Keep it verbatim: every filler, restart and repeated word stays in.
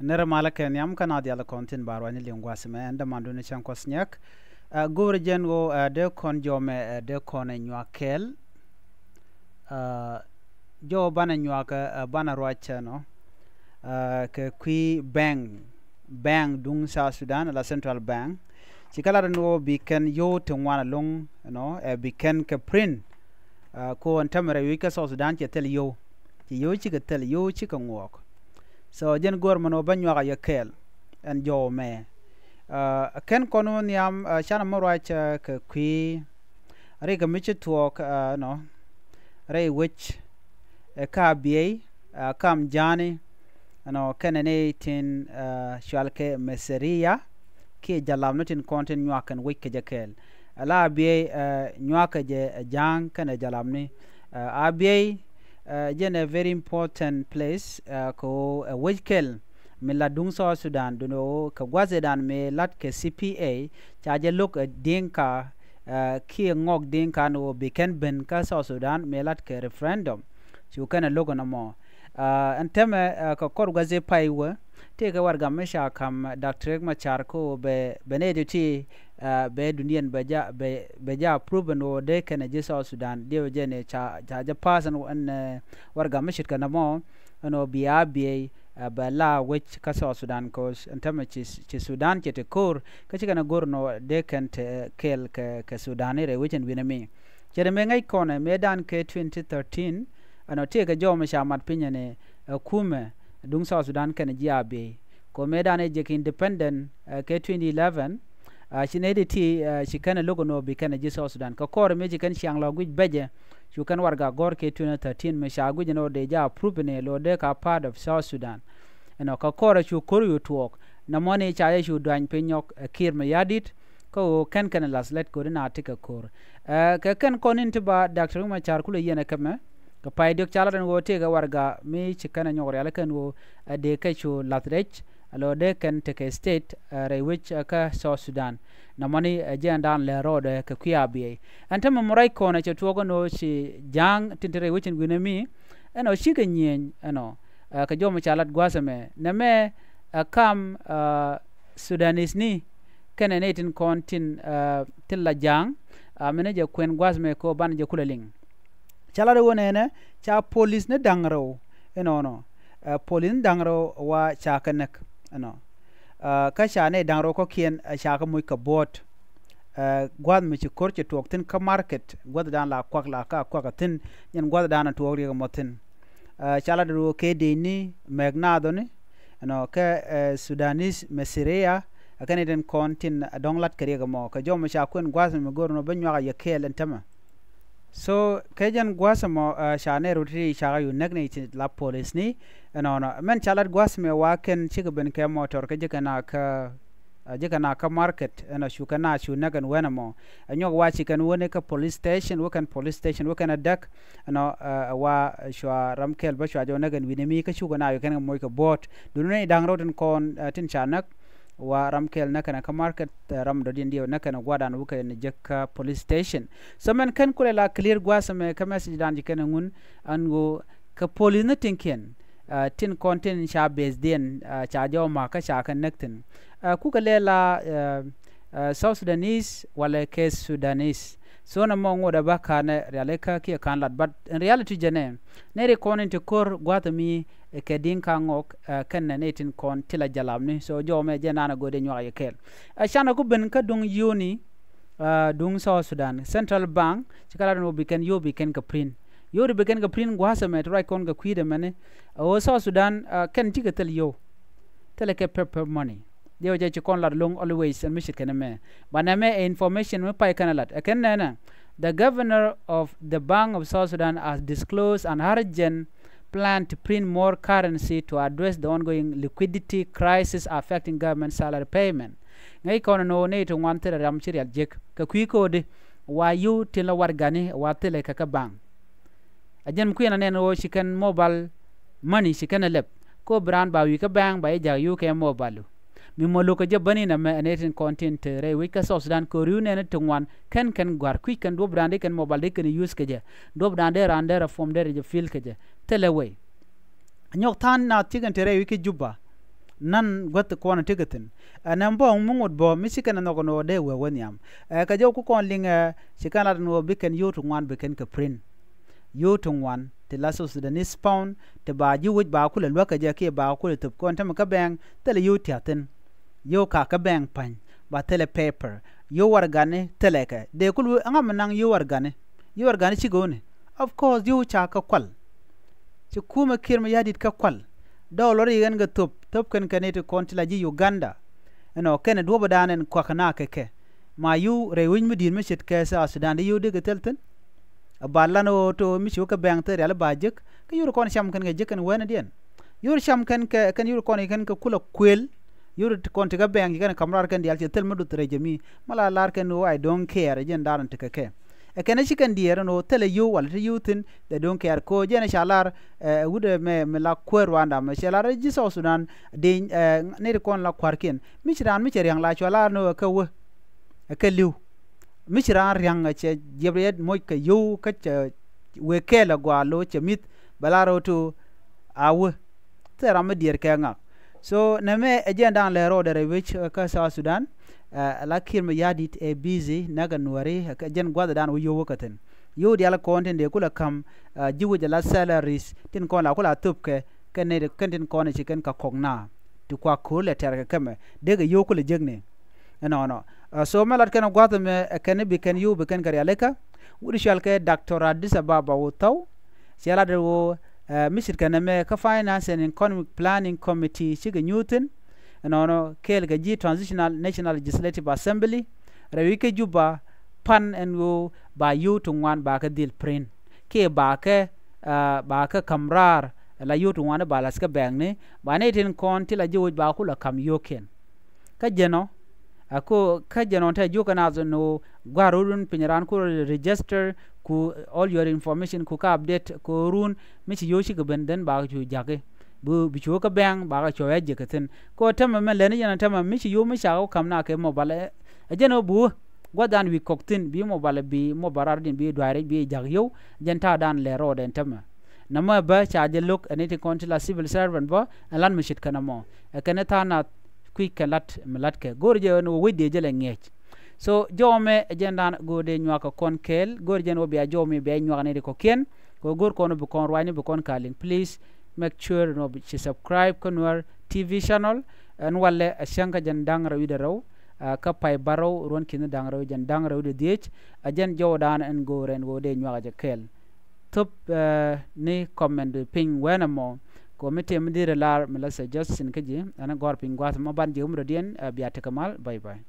Nɛrɛ malä kɛ nhiam kä na dial kɔn thin ba ruacni liŋ gua̱th mɛ ɛn dämandun cäŋ kuɔth nyɛk. Ɛ, go̱o̱rä jɛn ɣöö, ɛ, dee kɔn jɔmɛ, ɛ, dee kɔn ɛ nyuak kɛɛl. Ɛ, jɔw banɛ nyuak, ɛ, banɛ ruac ɛnɔ, ɛ, kɛ kui̱ bank, bank duŋ South Sudan la Central Bank. Ci kɛ lat ɛn ɣöö bi kɛn yio̱w ti ŋuan ɛlɔ̱ŋ ɛnɔ, ɛ, bi kɛn kɛ print. Ɛ, ko ɛn tämɛ rɛy wi̱c kä South Sudan cɛ thil yio̱w. Ci yio̱w cikɛ thil, yio̱w cikɛ ŋuɔɔk. So jɛn go̱o̱r mɛn ɣöö bä nyuak a yɛ kɛɛl ɛn jɔw mɛ. Ɛ, kɛn kɔn wä nhiam, ɛ, canɛ mɛ ruac, ɛ, kɛ kui̱ rikɛ mi ci thuɔɔk, ɛ, nɔ rɛy wec, ɛ, kä Abyei, ɛ, kam Ja̱a̱ni, ɛnɔ kɛnɛ ni tin, ɛ, cual kɛ Mɛthɛria kiɛ Jalamni tin kɔn tin nyuak kɛn wec kɛ jɛ kɛɛl. Ɛ la Abyei, ɛ, nyuak kɛ jɛ, ɛ, Ja̱a̱ŋ kɛnɛ Jalamni. Ɛ, Abyei, ɛ, jɛn ɛ very important place, ɛ, kɛ ɣöö ɛ wec kɛl mi lat duŋ South Sudan, duundɛ ɣöö kɛ gua̱thdan mi lat kɛ C P A ca jɛ lo̱k ɛ Dinka, ɛ, kiɛ ŋɔk Dinka ni ɣöö bi kɛn ben kä South Sudan mi lat kɛ referendum. Cu kɛn ɛ lo̱k ɛn ɛmɔ. Ɛ, ɛn tämɛ, ɛ, kɛ kɔr gua̱th i̱ pay wä, tëëkɛ warɛga mi ca ka̱m Doctor Riek Machar ko bɛ, bɛ nɛy ti ti, ɛ, bɛ duŋdiɛn bɛ ja, bɛ, bɛ ja approve ɛn ɣöö dee kɛn ɛ ji̱ South Sudan. Diɛw jɛn ɛ ca, ca jɛ pass ɛn, ɛn, ɛ, warɛga mi ce̱tkɛ nɔmɔ ɛn ɣöö bi Abyei, ɛ, bɛ la wec kä South Sudan, 'cause ɛn tämɛ ci, ci Sudan cɛ ti ko̱o̱r, kä ci kɛn ɛ go̱r ɛn ɣöö dee kɛn te kɛɛl kɛ, kɛ Sudan i̱ rɛy wec ɛn wi̱nɛ mi. Cɛ ri mëë ŋäc kɔnɛ mëëdan kɛ twenty thirteen, ɛnɔ tëëkɛ jɔw mi ca mat piny ɛn ɛ, ɛ, kumɛ duŋ South Sudan kɛnɛ ji̱ Abyei. Kɛ ɣöö mëëdan ɛ jek independent, ɛ, kɛ twenty eleven, ɛ, ci nɛy ti ti, ɛ, ci kɛn ɛ lo̱k ɛn ɣöö bi kɛn ɛ ji̱ South Sudan. Kɛ kɔr mëë ci kɛn ciaŋ lɔ guic bɛcɛ, cu kɛn warɛga gɔ̱r kɛ twenty thirteen mi ca guic ɛn ɣöö dee jɛ approve ni lɔ dee ka part of South Sudan. Ɛnɔ kɛ kɔr ɛ cu ko̱r yu tuɔɔk. Nɔmɔni ca jɛ cu duany piny nyɔk, ɛ, Kiir Mayardit, kä ɣöö kɛn kɛn lath lät ko̱ri na ti kɛ ko̱r. Ɛ, kɛ kɛn kɔn in ti ba Doctor Riek Machar kulɛ yɛn ɛ kɛmɛ, kɛ pay diɔk ca lat ɛn ɣöö tëëkɛ warɛga mi ci kɛn ɛ nyɔk rial kɛn ɣöö, ɛ, dee kɛ cu lath rɛc, ɛ, lɔ dee kɛn tekɛ state, ɛ, rɛy wec, ɛ, kä South Sudan. Nɔmɔni, ɛ, jɛɛndan lɛ rɔɔdɛ kɛ kui̱ Abyei. Ɛn tämɛ mɛ ruac kɔn ɛ cɛ tuɔɔk ɛn ɣöö ci Ja̱a̱ŋ tin te rɛy wec in wi̱nɛ mi, ɛnɔ cikɛ nyieny ɛnɔ, ɛ, kɛ jɔw mi ca lat gua̱a̱th ɛmɛ. Nɛmɛ, ɛ, kam, ɛ, Sudanese ni kɛnɛ nɛy tin kɔn tin, ɛ, tin la Ja̱a̱ŋ, ɛ, mɛnɛ jɛ kuɛn gua̱a̱th ɛmɛ kɛ ɣöö banɛ jɛ kulɛ liŋ. Ca lat ɛ ɣöö nɛnɛ ca police ni da̱ŋ rɛw ɛnɔnɔ. Ɛ, police ni da̱ŋ rɛw wa ca kɛ näk ɛnɔ. Ɛ, kä ca nɛy da̱ŋ rɛw kɔ̱kiɛn, ɛ, ca kɛ moc kɛ buɔ̱ɔ̱t. Ɛ, gua̱a̱th mi ci ko̱r cɛ tuɔɔk thi̱n kä market, gua̱thdan la kuak la ka kuak ɛ thi̱n, nyɛn gua̱thdan ɛ tuɔɔk riɛk ɛmɔ thi̱n. Ɛ, ca lat ɛ ɣöö kɛ dee ni mɛk naath ɔ ni ɛnɔ kɛ, ɛ, Sudanese Mɛthɛria, ɛ, kɛn itin kɔn tin, ɛ, dɔ̱ŋ lat kɛ riɛk ɛmɔ. Kɛ jɔw mi ca kuɛn gua̱a̱th mi go̱r ɛnɔ bä nyuak a yɛ kɛɛl ɛn tämɛ. So kɛ jɛn gua̱a̱th ɛmɔ, ɛ, ca nɛy rɛw ti ca kɛ yu näk ni ci la police ni ɛnɔnɔ. Mɛn ca lat gua̱a̱th ɛmɛ wa kɛn cikɛ ben kɛ mɔtɔr kɛ ji̱ kɛn a kä, ɛ, ji̱ kɛn a kä market ɛnɔ cu kɛn a cu näk ɛn wen ɛmɔ. Ɛ nyɔk wa ci kɛn wen kä police station, wä kɛn police station, wä kɛn a däk ɛnɔ, ɛ, wa cua ram kɛl bä cua jɛ wä näk ɛn wi̱n ɛmi kä cu kɛn a yu kɛn kɛ moc kɛ buɔ̱ɔ̱t. Duundɛ nɛy da̱ŋ rɛw tin kɔn, ɛ, tin ca näk wa ram kɛl näk kɛn kä market, ɛ, ram dɔ̱diɛn diɛw näk kɛn gua̱dan wä kɛn jek kä police station. So mɛn kɛn kulɛ la clear gua̱a̱th ɛmɛ kä message dan ci kɛn ŋun ɛn ɣöö kɛ police ni tinkiɛn, ɛ, tin kɔn tin ca base diɛn, ɛ, ca jɔw ma kä ca kɛ näk thi̱n. Ɛ, kukɛ lɛ la, ɛ, ɛ, South Sudanese wala kɛ Sudanese. So nɛmɔ ŋotdɛ bä ka̱nɛ rialikä kiɛ ka̱n lat, but in reality jɛnɛ nɛy ri kɔn in ti ko̱r gua̱a̱th ɛmi, ɛ, kɛ Dinka ŋɔk, ɛ, kɛnɛ nɛy tin kɔn ti la Jalamni. So jɔw mɛ jɛ nanɛ go̱o̱dɛ nyuak yɛ kɛɛl. Ɛ, canɛ ku ben kä duŋ yio̱wni, ɛ, duŋ South Sudan Central Bank ci kɛ lat ɛn ɣöö bi kɛn yio̱w bi kɛn kɛ print. Yio̱w ti bi kɛn kɛ print gua̱a̱th ɛmɛ ti ruac kɔn kɛ kui̱dɛ mɛni. Ɛ ɣöö South Sudan, ɛ, kɛn cikɛ thil yio̱w. Thilɛ kɛ paper money. Diɛw jɛ ci kɔn lat lo̱ŋ always ɛn mi ce̱tkɛ nɛmɛ. But nɛmɛ ɛ information mi pay kɛn ɛ lat. Ɛ kɛn nɛnɛ, the governor of the Bank of South Sudan has disclosed an urgent plan to print more currency to address the ongoing liquidity crisis affecting government salary payment. Ŋäc kɔn ɛn ɣöö nɛy ti ŋuan thilɛ ram ci rial jek kɛ kui̱ ko̱di wa yio̱w tin la warɛgani wa thilɛ kɛ kä bank. A jɛn kui̱n anɛn ɣöö ci kɛn mobile money ci kɛn ɛ lɛp. Ko bi raan ba wi̱i̱ kä bank ba jɛ jak yio̱w kɛ mobile. Mi mɔ lo̱k kɛ jɛ bäni nɛmɛ ɛ nɛy tin kɔn tin te rɛy wec kä South Sudan kɛ ri̱w nɛn ti ŋuan kɛn kɛn gua̱r kui̱c kɛn duɔ̱p raan dee kɛn mobile dee kɛn use kɛ jɛ. Duɔ̱p raan dee raan dee reform dee rɛ jɛ feel kɛ jɛ. Thilɛ wec. Nyɔk tha̱a̱ŋ naath ci kɛn te rɛy wec kä Juba. nan guäth ti kɔn ti kɛ thi̱n. Ɛ nɛm bɔŋ mi ŋot bɔ mi ci kɛn ɛ nhɔk ɛn ɣöö dee wee wä nhiam. Ɛ kɛ jɔw ku kɔn liŋ ɛ ci kɛn lat ɛn ɣöö bi kɛn yio̱w ti ŋuan bi kɛn kɛ print. Yio̱w ti ŋuan ti la South Sudanese pound ti ba ji̱ wec ba kulɛ luäk kɛ jɛ kiɛ ba kulɛ thöp kɔn tämɛ kä bɛŋ thilɛ yio̱w tia̱thin. Yio̱w ka kä bɛŋ pa̱ny ba thilɛ paper. Yio̱w warɛgani thilɛ kɛ dee kul wi ɛŋa mi naŋ yio̱w warɛgani. Yio̱w warɛgani cikɛ wuni. Of course yio̱w ca kä kual. Ci kumɛ Kiir Mayardit kä kual. Dɔɔk lɔr yikɛn kɛ thöp thöp kɛn kɛ ni ti kɔn ti la ji̱ Uganda. Ɛnɔ kɛn ɛ duɔ̱pä dan ɛn kuak na kɛ kɛ. Ma yio̱w rɛy wec mi di̱i̱t mi ce̱tkɛ South Sudan di yio̱w dee kɛ thil thi̱n. Ɛ ba lan ɣöö to mi ci wä kä bɛŋ thil riali ba jek kä yio̱w kɔn cam kɛn kɛ jek kɛn wɛnɛ diɛn. Yio̱w cam kɛn kɛ kɛn yio̱w kɔn kɛn kɛ kulɛ kuël. Yio̱w kɔn ti kä bɛŋ ci kɛn ɛ ka̱m raar kɛn diaal ci thil mi duth rɛy jɛ mi ma la lar kɛn ɣöö I don't care jɛn daran ti kɛ kɛ. Ɛ kɛn ɛ ci kɛn diɛɛr ɛn ɣöö thilɛ yio̱w wala ti yio̱w thi̱n. They don't care ko jɛn ɛ ca lar ɛ wut ɛ mɛ mi la kuäär Rwanda mɛ cɛ lar ɛ ji̱ South Sudan. Deny ɛ nɛy ti kɔn la kua̱rkiɛn mi ci raan mi cɛ ria̱ŋ la cua lar ni ɣöö ɛ kɛ wä. Ɛ kɛ li̱w mi ci raan ria̱ŋ ɛ cɛ jiɛp rɛyɛt moc kɛ yio̱w kä cɛ wëë kɛɛl ɛ gɔaa lo̱ cɛ mi̱th. Bɛ lar ɣöö to a wä. Thil ram mi diɛɛr kɛ ŋak. So nɛmɛ ɛ jɛn da̱ŋ lɛ ro̱o̱dɛ rɛy wec kä South Sudan. Ɛ la Kiir Mayardit ɛ busy näk ɛ nuääri ɛ jɛn gua̱thdan wä yio̱w wä kä thi̱n. Yio̱w diaal kɔn tin dee kulɛ ka̱m ji̱ wec ɛ la salaries tin kɔn la kula thöpkɛ kɛn ni kɛn tin kɔn ci kɛn kɛ kɔk na. Ti kua ko̱r lɛ tɛr kɛ kɛmɛ dee kɛ yio̱w kulɛ jek ni. Ɛnɔnɔ. So mɛ lat kɛn gua̱th mɛ ɛ kɛn bi kɛn yio̱w bi kɛn kɛ rialikä. Wut cual kɛ Doctor Addis Ababa wä thɔw. Cɛ lat wä mi cit kɛn mɛ kä Finance and Economic Planning Committee cikɛ nyuuthin. Ɛnɔnɔ kɛɛl kɛ ji̱ Transitional National Legislative Assembly rɛy wi̱c kä Juba. Pan ɛn wä ba yio̱w ti ŋuan ba kɛ dhil print kiɛ ba kɛ ba kɛ ka̱m raar. La yio̱w ti ŋuan ba la̱th kä bɛŋni ba ni tin kɔn ti la ji̱ wec ba kulɛ ka̱m yio̱wkiɛn. Kä jɛnɔ a ko kä jɛnɔ te jiök kɛ naath ni ɣöö gua̱r rot wun piny raan ku register ku all your information ku kä update ku run mi ci yio̱w cikɛ ben dhän bakɛ cu ja̱ki. Bi cu kä bɛŋ bakɛ cuɔ̱ɔ̱c a jiäk kɛ thi̱n. Ko tämɛ mɛ lɛni jɛn tämɛ mi ci yio̱w mi cakɛ wä ka̱m na kɛ mobile. Ɛ jɛn ɣöö bi wä gua̱thdan wi̱i̱ kɔk thi̱n bi mobile bi mobile rar din bi dua̱a̱r bi ja̱k yio̱w. Jɛn ta̱a̱dan lɛ ro̱o̱dɛ tämɛ. Nɛmɛ bä ca jɛ lo̱k ɛn iti kɔn ti la civil servant bä ɛn lan mi ce̱tkɛ nɛmɔ. Ɛ kɛn ɛ tha̱a̱ŋ nath kui̱c kɛ la̱t mi la̱tkɛ go̱o̱r jɛ ɛn ɣöö wecdɛ jɛ lɛ ŋi̱eec. So jɔmɛ ɛ jɛn dan go̱o̱r dee nyuak kɛ kɔn kɛɛl go̱o̱r jɛn ɣöö bia jɔmi bia nyuak ɛn iti kɔ̱kiɛn. Kɛ ɣöö go̱o̱r kɔn bi kɔn ruacni bi kɔn ka liŋ please make sure ɛn ɣöö ci subscribe kä Nuer T V channel. Ɛn walɛ ɛ cäŋ kä jɛn da̱ŋ rɛw wi̱cdɛ rɛw kä pay bärɔw ruɔ̱n ki̱n da̱ŋ rɛw jɛn da̱ŋ rɛw wi̱cdɛ dhiec. Ɛ jɛn jɔwdan ɛn go̱o̱r ɛn ɣöö dee nyuak ɛ jɛ kɛɛl. Thop ni comment piny wɛn ɛmɔ. Kɛ mi tëë mi dhil lar mi la suggestion kä ji̱ ɛn gɔ̱r piny gua̱th mɔ ban ji̱ wä mi dɔ̱diɛn. Bia tekɛ mal, bye bye.